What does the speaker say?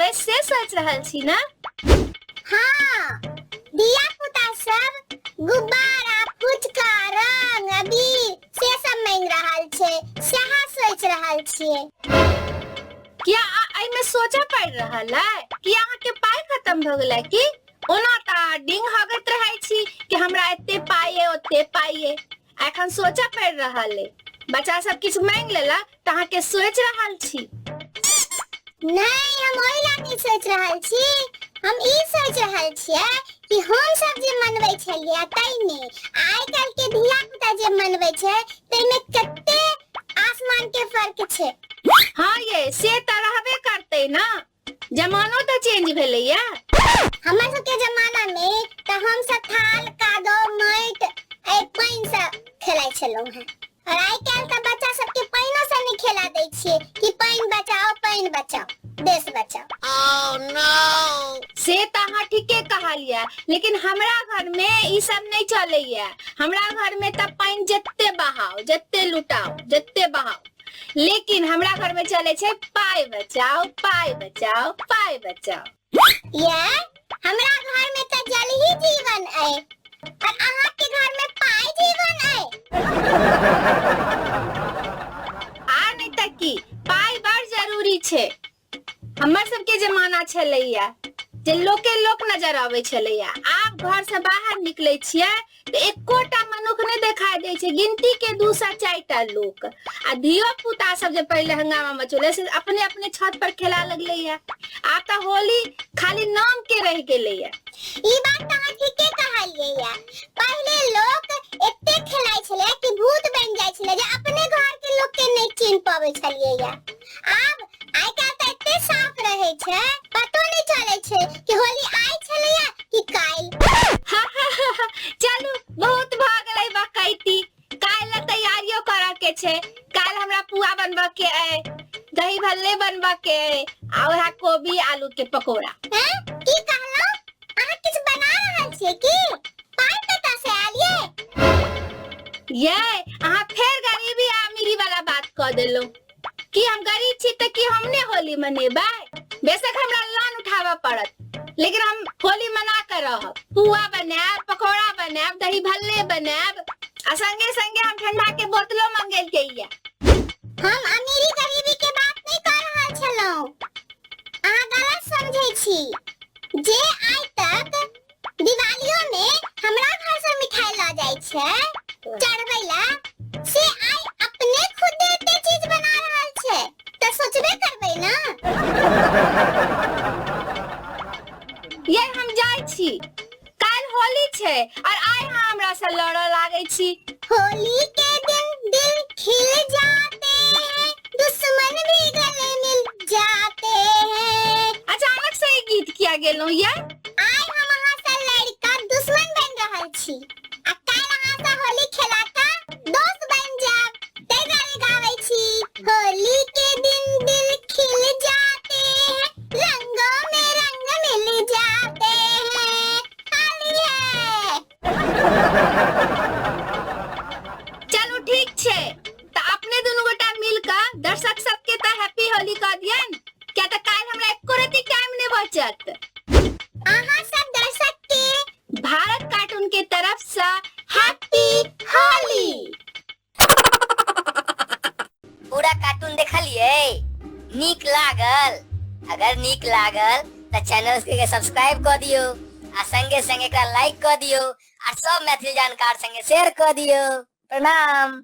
मनबै से सोचि रहल छी ने? हाँ, धिया पुता सब गुब्बारा, फुचका, रंग अबीर से सब मांगि रहल छै, सएह सोचि रहल छियै। किया एहिमे सोचऽ पड़ि रहल है? कि अहाँके पाइ खत्म भऽ गेलै की? ओना तऽ डिंग हगैत रहै छी कि हमरा एते पाइ अइ, ओते पाइ अइ। एखन सोचऽ पड़ि रहल अइ। बच्चा सब किछु मांगि लेलक तऽ अहाँके सोचि रहल छी। नहीं, हम ओहि ला नहीं सोच रहल छी। हम ई सोच रहल छियै कि हम सब जे मनबै छलियै ताहिमे आइ काल्हि के धिया पुता जे मनबै छै ताहिमे कते आसमान के फर्क छै। हाँ ये, से तऽ रहबे करतै ना, जमानो तऽ चेंज भेलैया। हमर सबके जमाना में तऽ हम सब थाल कादो माटि एहि पानि से खेलाइ छलहुँ हेँ, और आइ काल्हि तऽ बच्चा सबके पानिओ से नहि खेला दै छियै कि पानि बचाओ, पानि बचाओ, देश बचाओ। से तऽ अहाँ ठीके कहलियै, लेकिन हमरा घर में ई सब नहीं चलैया। हमरा घर में तऽ पानि जते बहाओ, जते लुटाओ, जते बहाओ, लेकिन हमरा घर में चले छै पाई बचाओ, पाई बचाओ, पाई बचाओ। ये हमरा घर में तऽ जल ही जीवन अइ और अहाँ के घर में पाई जीवन अइ। आ नहीं तऽ की, पाई बड़ जरूरी छै। हमर सबके जमाना छलैया जे लोके लोक नजर आबै छलैया। आब घर से बाहर निकलै छियै तऽ एकोटा मनुख नहि देखाई दै छै, गिनती के 2 से 4टा लोक। आ धियो पुता सब जे पहिले हंगामा मचौले से अपने अपने छत पर खेला लगलैया। आब तऽ होली खाली नाम के रहि गेलैया। ई बात तऽ अहाँ ठीके कहलियै। पहिले लोक एते खेलाइ छलै कि भूत बनि जाइ छलै जे अपने घर के लोक के नहि चिन्ह पबै छलियै। आब आइ काल्हि तऽ एते साफ रहै छै, पतो नहि चलै छै कि होली आइ छलैया कि काल्हि। चलू बहुत भऽ गेलै बकैती, काल्हि ला तैयारियो करऽ के छै। काल्हि हमरा पुआ बनबऽ के अइ, दही भल्ले बनबऽ के अइ आ वएह कोबी आलू के पकौड़ा। हैं, की कहलहुँ? अहाँ किछु बना रहल छियै की? पाइ कतऽ से आयल ये? ये अहाँ फेर गरीबी आ अमीरी वाला बात कऽ देलहुँ। कि हम गरीब छी तऽ की हम नहि होली मनेबै? बेशक हमरा लोन उठाबऽ पड़त, लेकिन हम होली मना कर रहब। पुआ बनायब, पकौड़ा बनायब, दही भल्ले बनायब आ संगे संगे हम ठंडा के बोतलो मंगेलियै ये। हम अमीरी गरीबी के बात नहीं कर रहल छलहुँ, अहाँ गलत समझै छी। जे आइ तक दिवालियो में हमरा घर से मिठाई ल जाय छै चढ़बै ला, से आइ अपने खुद एते चीज बना रहल छै त सोचबे करबै ना। ये हम जाय छी, काल्हि होली छै और आइ अहाँ हमरा से लड़ऽ लागै छी। होली के दिन दिल खिल जाते हैं, दुश्मन भी गले मिल जाते हैं। अचानक से ई गीत किया गेलहुँ ये? आइ हम अहाँ से लड़का दुश्मन बनि रहल छी आ काल्हि अहाँ से होली खेला कऽ दोस्त बनि जायब, ताहि दुआरे गाबै छी। होली के दिन दिल खिल जाते हैं, रंगों में रंग मिल जाते हैं। होली है। चलू ठीक छै, तऽ अपने दुनू गोटा मिल कऽ दर्शक सबके तऽ हैप्पी होली कह दियन, किया तऽ काल्हि हमरा एको रत्ती टाइम नहि बचत। अहाँ सब दर्शक के भारत कार्टून के तरफ से हैप्पी होली। पूरा कार्टून देखलिए, नीक लागल? अगर नीक लागल तऽ चैनल के सब्सक्राइब कऽ दियौ आ संगे संगे एकरा लाइक कऽ दियौ आ सब मैथिली जानकार संगे शेयर कऽ दियौ। प्रणाम।